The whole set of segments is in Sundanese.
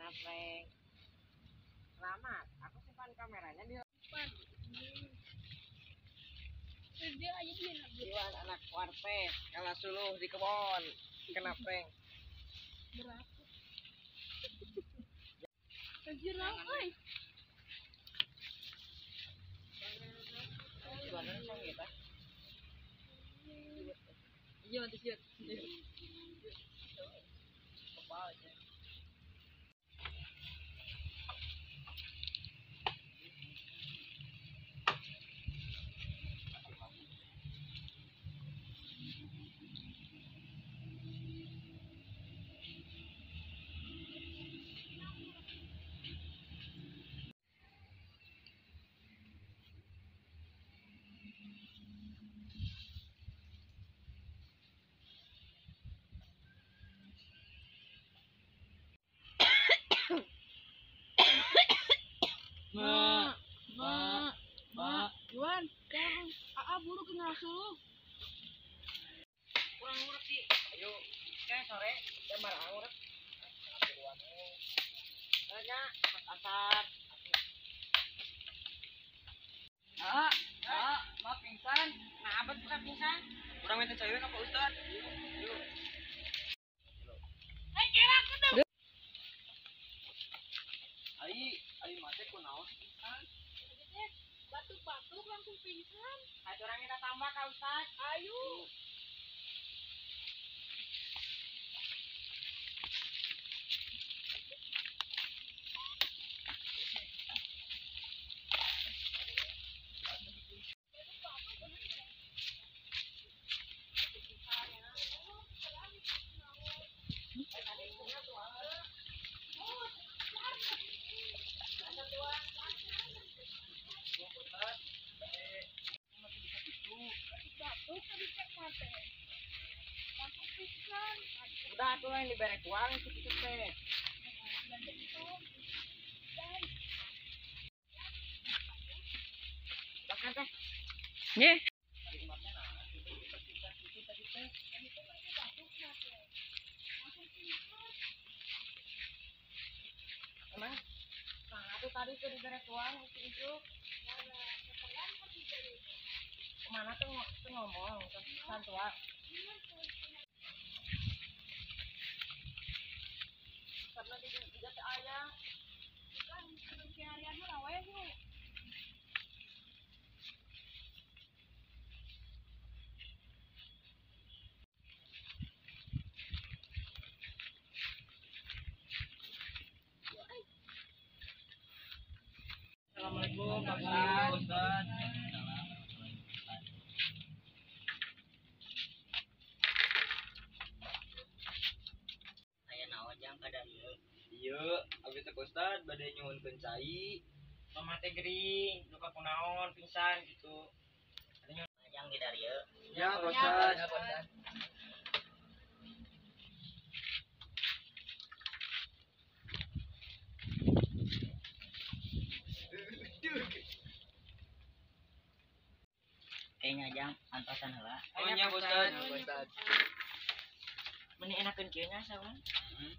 Kena prank. Selamat, aku simpan kameranya di depan. Kerja aja dia nak. Iwan anak warteg kalah suluh di kebon kena prank. Berapa? Anjir lah, oi. Iya nanti siap. Kepala aja. Ma, Iwan, jangan. Aa buru kena suluh. Kurang ngurek sih. Ayo, kayak sore jam barang ngurek. Tanya, Mas Asad. Ah, maaf pingsan. Nah, abad kita pingsan. Kurang minta cewek apa Ustaz? Yuk. Eh, kira aku tuh. Ai, ai mate kunaon pingsan? Batuk-batuk langsung pingsan. Ayo orang kita tambah Kak Ustaz. Ayo. Udah tuh yang diberi uang itu gitu teh. Makan teh. Nggih. Emang? Nah, aku tadi tuh diberi uang itu. Kemana tuh ngomong ke tua. Karena tidak ayah. Bukan seharian mah we yuk. Assalamualaikum Pak Ustaz. Aya naon jang kada ieu? Ieu, abdi teh Ustaz bade nyuhunkeun cai. Mama teh gering, luka kunaon pingsan gitu. Jang di darieu. Ya, Pak Ustaz. Ya, Pak Ustaz. Kayaknya jang antosan heula. Oh nya Pak Ustaz. Pak Ustaz. Meni enakeun kieu nya sauna. Heeh.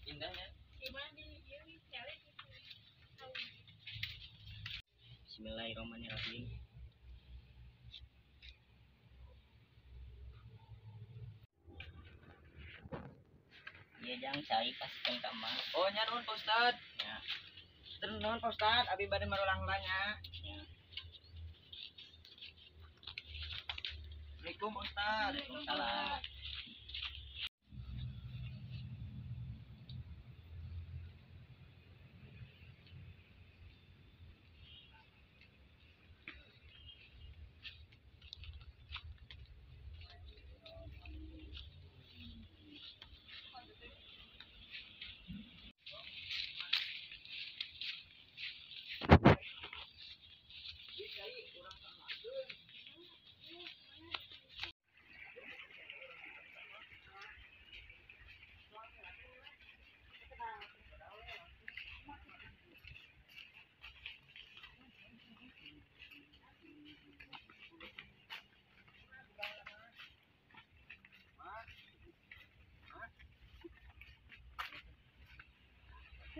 Indahnya. Gimana di ieu cewek gitu. Bismillahirrahmanirrahim. Iya jang cai pasikeun ka emak. Oh nya nuhun Pak Ustaz. Ya. Terus nuhun Pak Ustaz, abi bade marulang heula nya. Ya. Assalamualaikum Ustaz. Waalaikumsalam.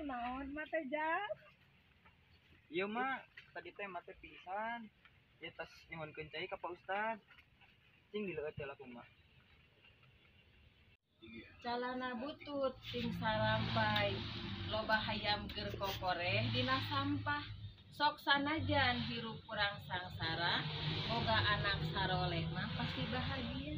Kunaon mah teh, Jang? Iya mak, tadi teh emak teh pingsan. Ya tas nyuhunkeun cai ka Pak Ustad. Cing dileueut heula kumaha. Calana butut sing sarampai, loba hayam keur kokoreh dina sampah. Sok sanajan hirup kurang sangsara, boga anak saroleh mah pasti bahagia.